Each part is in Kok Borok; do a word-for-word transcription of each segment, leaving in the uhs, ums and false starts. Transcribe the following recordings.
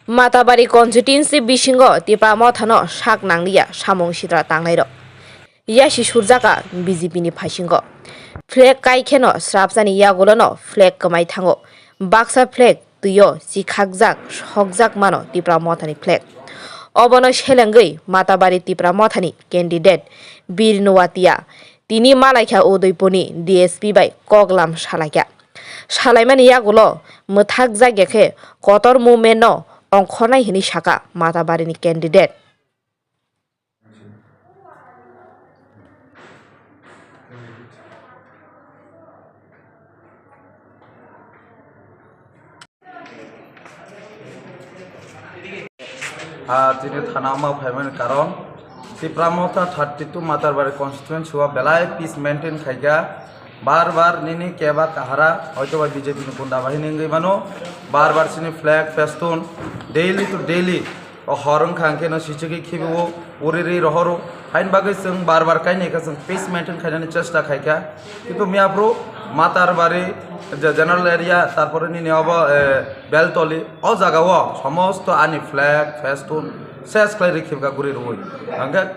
Matabari constituency bisingo Tipra Mothano sak nangliya samung sitra tangnairok. Yasi surjaka B J P ni phaisingo. Flag kai kheno srapsani yagulono flag kwmai thango. Baksa flag twio chikhakjak, sokjak mano Tipra Mothani flag. Obono selengwi Matabari Tipra Mothani candidate Bir Nuatia tini malaikha Udaipurni D S P bai koklam salaikha. Salaimani yagulo mwthakjak ya khe kotor movement no ongkhornai hwnwi saka Matabarini candidate. Ah, tini thana ma phaimani karon Tipra Motha thirty two Matarbari constituency o belai peace maintain khaikha. Bar bar nini keba kahara hoito ba B J P ni gunda bahini wngwi mano. Bar bar sini flag, festoon daily to daily o hor wngkha hwnkhe no sichigwi khibiwo, uri ri rohoro. Haini bagwi chwng bar bar kainwi kha chwng peace maintain khainani chesta khaikha. Kintu miyaphru Matarbari je general area, tarpore nini obo, eh, Beltoli, o jagao somosto ani flag, festoon ses khlai rikhi bwkha guri rwui. Hwnkhe,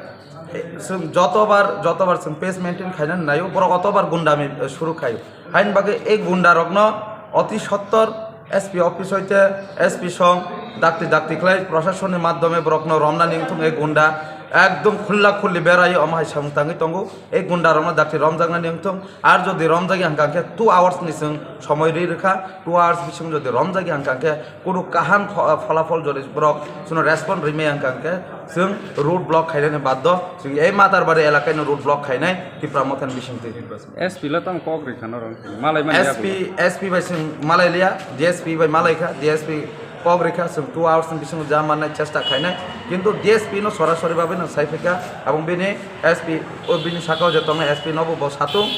eh, chwng jotobar, jotobar chwng peace maintain khainani naio, borok otobar gundami, eh, suru khaio. Haini bagwi ei gunda rokno oti sottor S P office hoite S P song dakti dakti khlai proshasonni madhyome borokno romnani wngthung ei gunda ekdom khulla khulli berai omo hai samung tangwi tongo. Ei gunda rokno dakti romjaknani wngthung, ar jodi romjagya hwnkha khe two hours ni chwng somoi ri rwkha, two hours bising jodi romjagya hwnkha khe kunu kaham pho-, pholapol jodi borok chwngno respond rimaya hwnkha khe chwng road block khainani baddo. Chwng ei Matarbari elakano road block khainai Tipra Mothani bisingtwi. S P le tamo kok rikha norok. Malai mani S P, yago. S P bai chwng malai liya, D S P bai malai kha, D S P kok rikha, chwng two hours ni bisingo jam mannai chesta khainai. Kintu D S P no sorasori babe no sai phikha, abong bini S P, o bini sakao je tongnai S P nobo bo satung.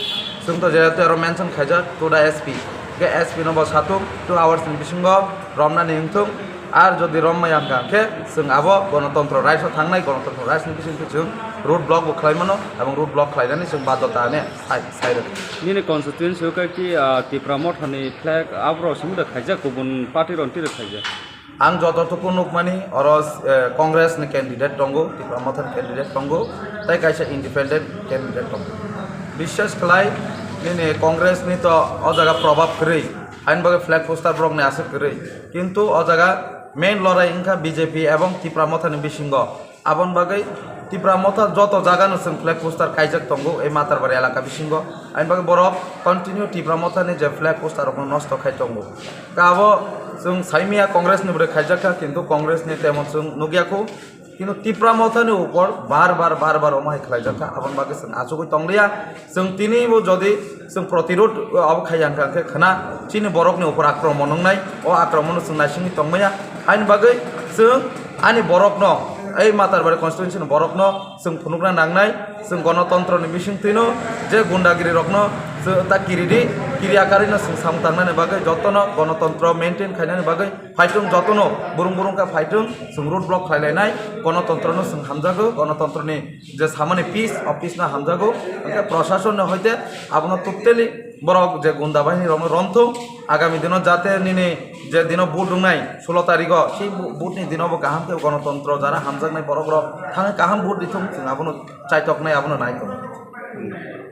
Chwng to jehetu aro mention khaijak, to the S P. Ke S P nobo satung, two hours ni bisingo romnani wngthung. Ar jodi rom maya hwnkha khe chwng abo Ganatantro Rights o thangnai, Ganatantro Rights ni bisingtwi chwng road block bo khlai mano, abong road block khlainani chwng baddo ta ne sai, sai rwkha. Nini constituency o khe ki, ah, Tipra Mothani flag aborok simi rwkhaijak, kubun party rok twi rwkhaijak? Ang jototoku nukmani oro, eh, Congress ni candidate tongo, Tipra Mothani candidate tongo, tei kaisa independent candidate tongo. Bishes khlai nini Congress ni to o jaga probab kwrwi, haini bagwi flag poster borokni aswk kwrwi. Kintu o jaga main lorai wngkha B J P ebong Tipra Mothani bisingo. Aboni bagwi Tipra Motha joto jagano chwng flag poster kaijak tongo, ei Matarbari elaka bisingo. Aboni bagwi borok continue Tipra Mothani je flag poster rokno nosto khai tongo. Ka abo chwng saimaya Congress ni bwrwi khaijak kha, kintu Congress ni temon chwng nukya kho. Kintu Tipra Mothani upor bar bar, bar bar omo hai khlaijak kha, aboni bagwi chwng achugwi tonglia. Chwng tini bo jodi chwng protirod, uh, abo khai yang kha khe khna chini borokni upor akromon wngnai, o akromon no chwng naisingwi tongmaya. Haini bagwi chwng ani borokno, ei Matarbari constituency ni borokno chwng phunukna nangnai, chwng Ganatantro ni bisingtwi no je gundagiri rokno chwng ta kiridi, kiriya karwi no chwng samung tangnani bagwi jotono Ganatantro maintain khainani bagwi phaitung jotono burung burung kha phaitung chwng road block khlai lainai, Ganatantro no chwng hamjago, Ganatantro ni je samani peace, o peace no hamjago, hwnkhe proshasonno hoite abono totally borok je gunda bahini rokno romthung, agami dino jate nini je dino vote wngnai sulo tarigo, sei vo-, vote ni dino bo kaham khe Ganatantro jara hamjaknai borok rok thangwi kaham vote rithung, chwng abono chaitoknai, abono naitok.